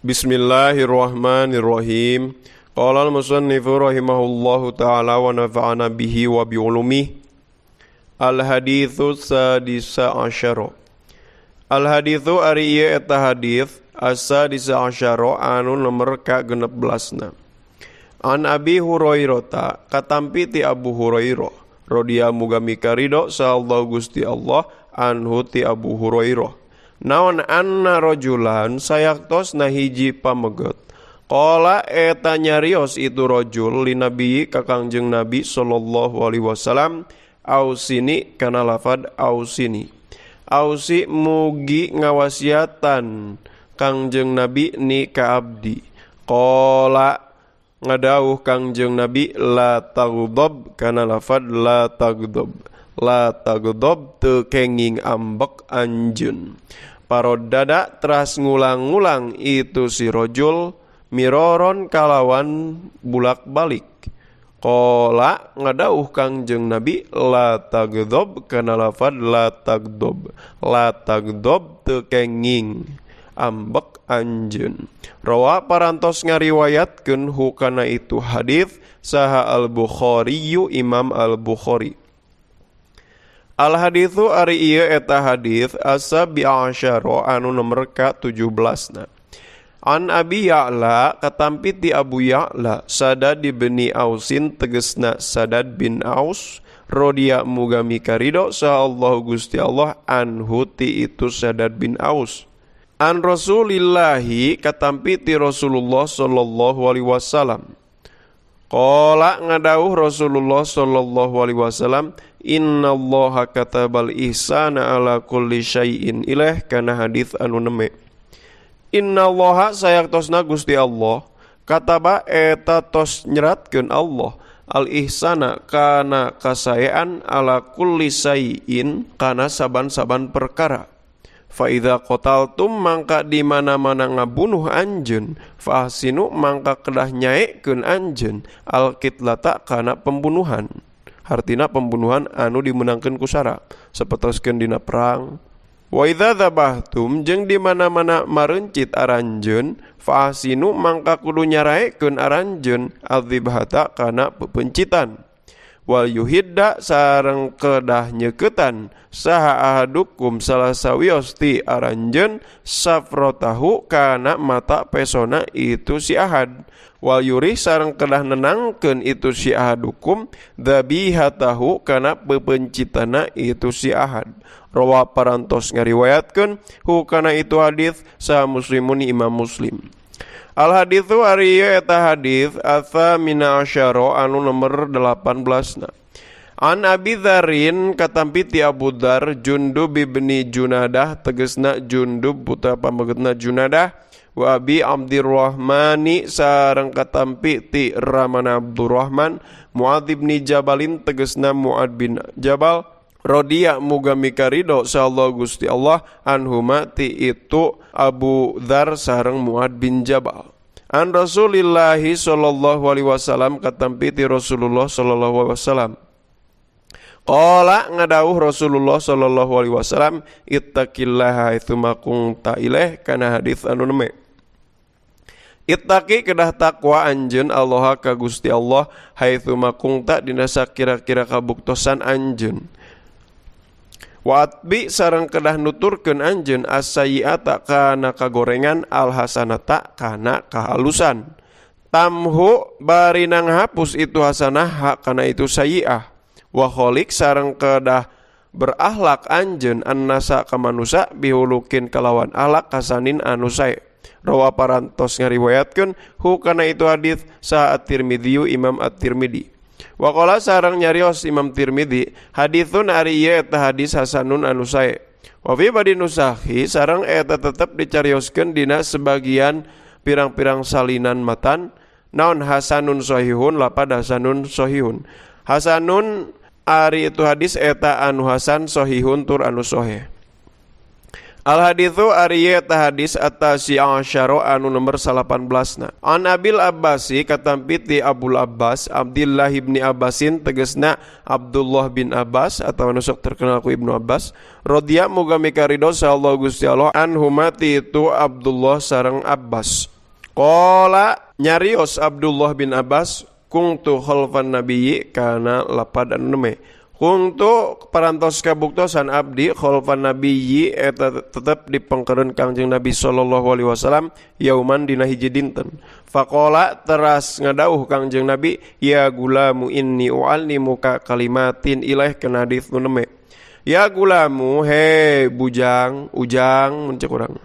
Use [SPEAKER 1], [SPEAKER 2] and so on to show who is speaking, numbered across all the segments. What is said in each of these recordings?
[SPEAKER 1] Bismillahirrahmanirrahim. Qala al-musannifu rahimahullahu ta'ala wa nafa'ana bihi wa bi'ulumihi. Al-hadithu sadisa asyara. Al-hadithu ari ieu eta hadis as-sadisa asyara anu nomer ka-16na. An Abi Hurairah katampi ti Abu Hurairah radhiyallahu muga mikaridho sahallahu Gusti Allah anhu ti Abu Hurairah. Naon anna rajulan sayaktosna hiji pameget. Qala eta nyarios itu rajul li nabi ka Kangjeng Nabi sallallahu alaihi wasallam ausini kana lafad ausini. Ausi mugi ngawasiatan Kangjeng Nabi ni ka abdi. Qala ngadauh Kangjeng Nabi la taghdab kana lafad la taghdab. La taghdab teu kenging ambek anjeun. Parodada teras ngulang-ngulang itu si rojul miroron kalawan bulak-balik. Qala ngadauh Kangjeng Nabi la taghdab kana lafad la taghdab. La taghdab teu kenging ambek anjeun. Rawa parantos ngariwayatkeun hukana itu hadis saha Al-Bukhari Imam Al-Bukhari. Al haditsu ari ieu eta hadis as-sabi'a asyara anu nomer ka-17na. An Abi Ya'la katampi ti Abu Ya'la Sadad bin Ausin tegesna Sadad bin Aus radhiya muga mikaridho saha Allah Gusti Allah anhu ti itu Sadad bin Aus. An Rasulillahi katampi ti Rasulullah sallallahu alaihi wasallam. Qala ngadauh Rasulullah sallallahu alaihi wasallam innallaha katabal ihsana ala kulli syai'in ilaih kana hadis anu neme. Innallaha sayaktosna Gusti Allah kataba eta tos nyeratkeun Allah al ihsana kana kasaean ala kulli syai'in kana saban-saban perkara. Fa idza qataltum mangka di mana-mana ngabunuh anjeun fa ahsinu mangka kedah nyaekeun anjeun al qitlata kana pembunuhan. Hartina pembunuhan anu dimenangkeun ku sara sapertoskeun dina perang. Wa idza dzabahtum jeung di mana-mana marencit aranjeun fa ahsinu mangka kudu nyaraekeun aranjeun adzibhata kana pepencitan. Wal yuhidda sareng kedah nyeuketan saha ahadukum salah sawios ti aranjeun safrotahu kana mata pesona itu si ahad. Wal yurih sareng kedah nenangkeun itu si ahadukum dzabihatahu kana pepencitana itu si ahad. Rawa parantos ngariwayatkeun hu kana itu hadis saha muslimun Imam Muslim. Al haditsu ari ieu eta hadis atsamina asyara anu nomor 18 na. An Abi Dzarrin katampi ti Abu Dzar Jundub ibni Junadah tegesna Jundub putra pamegetna Junadah wa Abi Abdurrahmani sareng katampi ti Ramana Abdurrahman Muadz ibni Jabalin tegesna Muad bin Jabal radhiya muga mikaridho sahallahu Gusti Allah anhuma ti itu Abu Dzar sareng Muad bin Jabal. An Rasulillahi sallallahu alaihi wasallam katampi ti Rasulullah sallallahu alaihi wasallam. Qala ngadauh Rasulullah sallallahu alaihi wasallam ittaqillaha haitsuma kunta ilaih kana hadis anu neme. Ittaqi kedah takwa anjeun Allah ka Gusti Allah haitsuma kunta dina sakira-kira kabuktosan anjeun. Wa atbi sareng kedah nuturkeun anjeun as-sayyi'ata kana kagorengan al-hasanata kana kahalusan. Tamhu bari nang hapus itu hasanah hak kana itu sayyi'ah. Wa khaliq sareng kedah berakhlak anjeun annasa ka manusa bihulukin kalawan akhlak hasanin anu sae. Rawa parantos ngariwayatkeun hu kana itu hadis saha At-Tirmidzi Imam At-Tirmidzi. Wa qala sareng nyarios Imam Tirmidzi haditsun ari ieu eta hadis hasanun anu sae. Wa fi badi nusakhi sareng eta tetep dicarioskeun dina sebagian pirang-pirang salinan matan naon hasanun sahihun lapad hasanun sahihun. Hasanun ari itu hadis eta anu hasan sahihun tur anu sahih. Al haditsu ari eta hadis atasi asyara anu nomor 18 na. An Abil Abbasi katampi ti Abul Abbas Abdullah ibni Abbasin tegesna Abdullah bin Abbas atau anu sok terkenal ku Ibnu Abbas radhiya muga mikaridho Allah Gusti Allah anhuma ti itu Abdullah sareng Abbas. Qala nyarios Abdullah bin Abbas kungtu khalfan nabiyyi kana lapad anu neme. Kungtu parantos kabuktosan abdi khalfan nabiyyi eta tetep dipengkereun Kangjeng Nabi sallallahu alaihi wasallam yauman dina hiji dinten. Faqala teras ngadauh Kangjeng Nabi ya gulamu inni uallimuka kalimatin ilaih kana hadis nu neme. Ya gulamu he bujang ujang mun cek urang.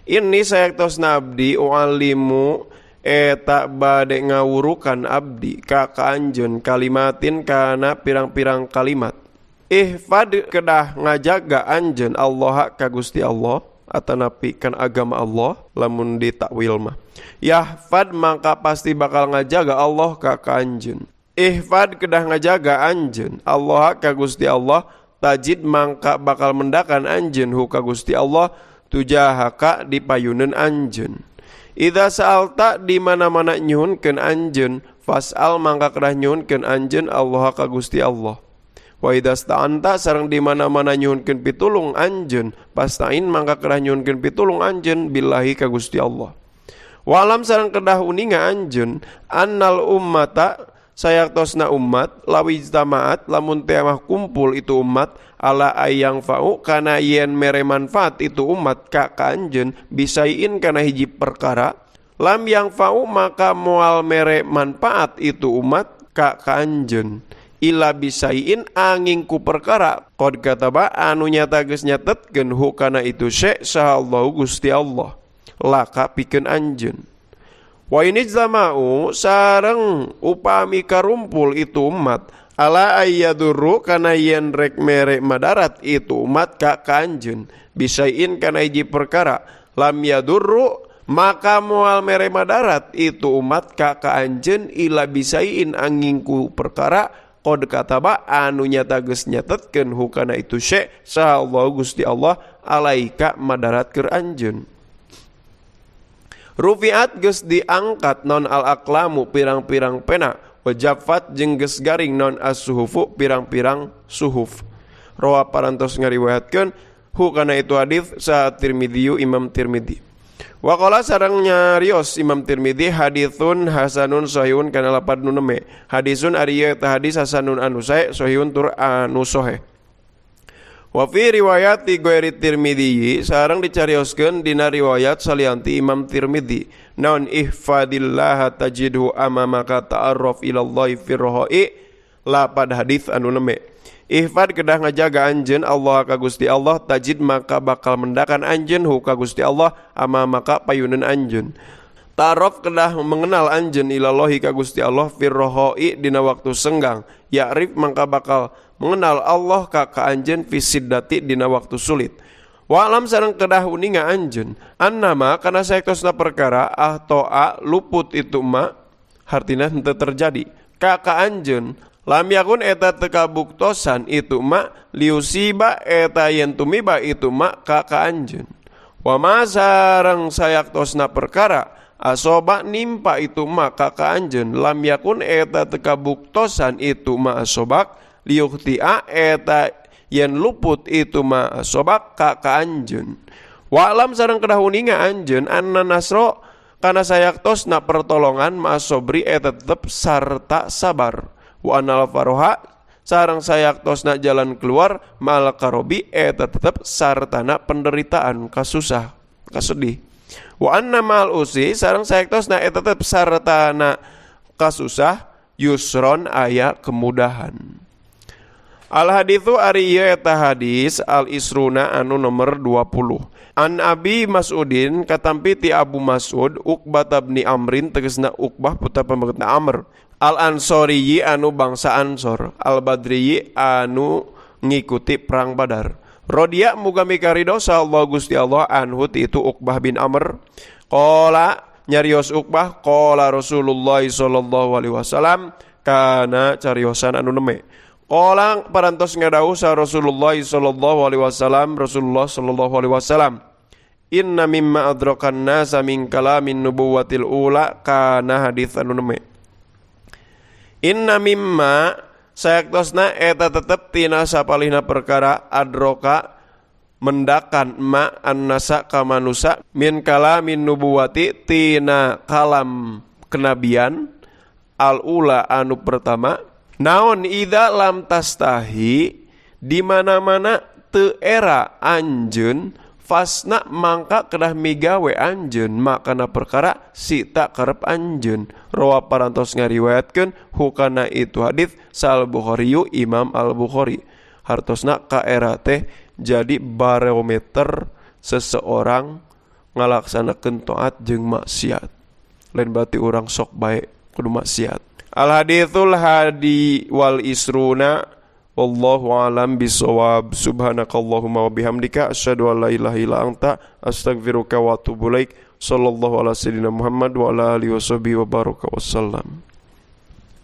[SPEAKER 1] Inni sayaktosna abdi uallimu eta bade ngawurukan abdi ka anjeun kalimatin kana pirang-pirang kalimat. Ihfad kedah ngajaga anjeun Allah ka Gusti Allah atanapi kan agama Allah lamun ditakwil mah. Yahfad mangka pasti bakal ngajaga Allah ka anjeun. Ihfad kedah ngajaga anjeun Allah ka Gusti Allah tajid mangka bakal mendakan anjeun hu ka Gusti Allah tujahaka dipayuneun anjeun. Idza sa'alta di mana-mana nyuhunkeun anjeun fas'al mangka kedah nyuhunkeun anjeun Allah ka Gusti Allah. Wa idza sta'anta sareng di mana-mana nyuhunkeun pitulung anjeun fastain mangka kedah nyuhunkeun pitulung anjeun billahi ka Gusti Allah. Wa alam sareng kedah uninga anjeun annal ummata sayaktosna umat lawijtamaat lamun teh mah kumpul itu umat ala ayang fa'u kana yen mere manfaat itu umat ka anjeun bisain kana hiji perkara lam yang fa'u maka moal mere manfaat itu umat ka anjeun illa bisain angin ku perkara qad kataba anu nyata geus nyatetkeun hu kana itu syai' saha Allah Gusti Allah laka pikeun anjeun. Wa ini zama'u sareng upami karumpul itu umat ala ayyaduru kana yen rek mere madarat itu umat ka anjeun bisain kana hiji perkara lam yadurru maka moal mere madarat itu umat ka anjeun ila bisain angin ku perkara qad kataba anu nyata geus nyatetkeun hukana itu syai' saha Allah Gusti Allah alaika madarat keur anjeun. Rufiat geus diangkat non al-aqlamu pirang-pirang pena wajafat jeung geus garing non as-suhufu pirang-pirang suhuf. Rawa parantos ngariwayatkeun hu kana itu hadis sa Tirmidzi Imam Tirmidzi. Wa qala sareng nyarios Imam Tirmidzi haditsun hasanun sahihun kana lapad nu neme. Hadisun ari ieu eta hadis hasanun anu sae sahihun tur anu sahih. Wa fi riwayati ghairi Tirmidzi sareng dicarioskeun dina riwayat salianti Imam Tirmidzi naon ihfadillah tajidhu amamaka ta'arruf ilallahi firra'i lapad hadis anu neme. Ihfad kedah ngajaga anjeun Allah ka Gusti Allah tajid maka bakal mendakan anjeun hu ka Gusti Allah amamaka payuneun anjeun. Ta'arruf kedah mengenal anjeun ilallahi ka Gusti Allah firra'i dina waktu senggang ya'rif mangka bakal mengenal Allah ka anjeun fisiddati dina waktu sulit. Wa alam sareng kedah uninga anjeun annama kana saektosna perkara ahtoa luput itu ma hartina henteu terjadi ka anjeun lam yakun eta teu kabuktosan itu ma liusiba eta yen tumiba itu ma ka anjeun. Wa ma sareng sayaktosna perkara asoba nimpa itu ma ka anjeun lam yakun eta teu kabuktosan itu ma asobak liukhti'a eta yen luput itu ma asobak ka anjeun. Wa alam sareng kedah uninga anjeun anna nasro kana sayaktosna pertolongan ma sobri eta tetep sarta sabar. Wa anal faroha sareng sayaktosna jalan keluar mal karobi eta tetep sartana penderitaan kasusah kasedih. Wa anna mal usi sareng sayaktosna eta tetep sartana kasusah yusron aya kemudahan. Al haditsu ari ieu eta hadis al isruna anu nomor 20. An Abi Mas'udin katampi ti Abu Mas'ud Uqbah bin Amrin tegesna Uqbah putra pameukeutna Amr. Al Ansori anu bangsa Ansor, Al Badri anu ngikuti perang Badar. Rodiya muga mikarido Allah Gusti Allah anhu ti itu Uqbah bin Amr. Qala nyarios Uqbah qala Rasulullah sallallahu alaihi wasallam kana cariosan anu neme. Qala parantos ngadawuh sa Rasulullah sallallahu alaihi wasallam Rasulullah sallallahu alaihi wasallam. Inna mimma adrakan nasa min kalamin nubuwatil ula kana hadis anu neme. Inna mimma sayaktosna eta tetep tina sapalihna perkara adroka mendakan ma annasa ka manusa min kalamin nubuwati tina kalam kenabian al ula anu pertama naon idza lam tastahi di mana-mana teu era anjeun fasna mangka kedah migawe anjeun makana perkara si tak karep anjeun. Rawa parantos ngariwayatkeun hukana itu hadis Sal Bukhariyu Imam Al Bukhari. Hartosna ka era teh jadi barometer seseorang ngalaksanakeun taat jeung maksiat. Lain berarti urang sok bae kudu maksiat. Al haditsul hadi wal isruna. Wallahu alam bisawab. Subhanakallahumma wa bihamdika asyhadu an la ilaha illa anta astaghfiruka wa atubu ilaik. Sallallahu ala sayyidina Muhammad wa ala alihi washabihi wa baraka wasallam.